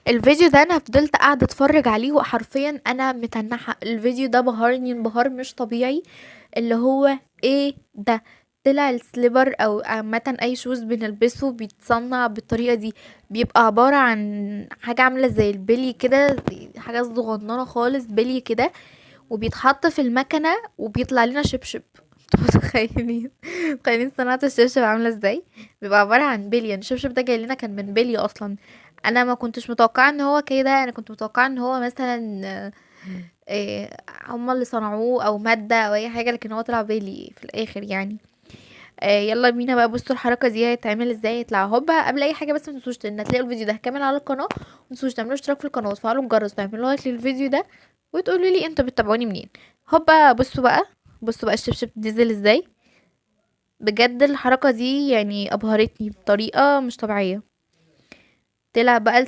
الفيديو ده انا فضلت قاعدة اتفرج عليه وحرفيا انا متنحه. الفيديو ده بهرني انبهار مش طبيعي، اللي هو ايه ده؟ طلع ال slipper او عامة اي shoes بنلبسه بيتصنع بالطريقة دي، بيبقى عبارة عن حاجة عامله زي البلي كده، حاجة صغننه خالص بلي كده، وبيتحط في المكنه وبيطلع لنا شبشب. انتوا متخيلين صناعة الشبشب عامله ازاي؟ بيبقى عبارة عن بلي، يعني الشبشب ده جاي لنا كان من بلي اصلا. انا ما كنتش متوقعه ان هو كده، انا كنت متوقعه ان هو مثلا هما اللي صنعوه او مادة او اي حاجة، لكن هو طلع بلي في الاخر يعني. يلا بينا بقى، بصوا الحركة دي هتتعمل ازاي. هيطلع هوبا. قبل اي حاجة بس ما تنسوش ان هتلاقوا الفيديو ده كامل على القناة، ما تنسوش تعملوا اشتراك في القناة وتفعلوا الجرس وتعملوا like للفيديو ده وتقولوا لي انتوا بتتابعوني منين. هوبا، بصوا بقى الشبشب نزل ازاي. بجد الحركة دي ابهرتني بطريقة مش طبيعية. طلع بقى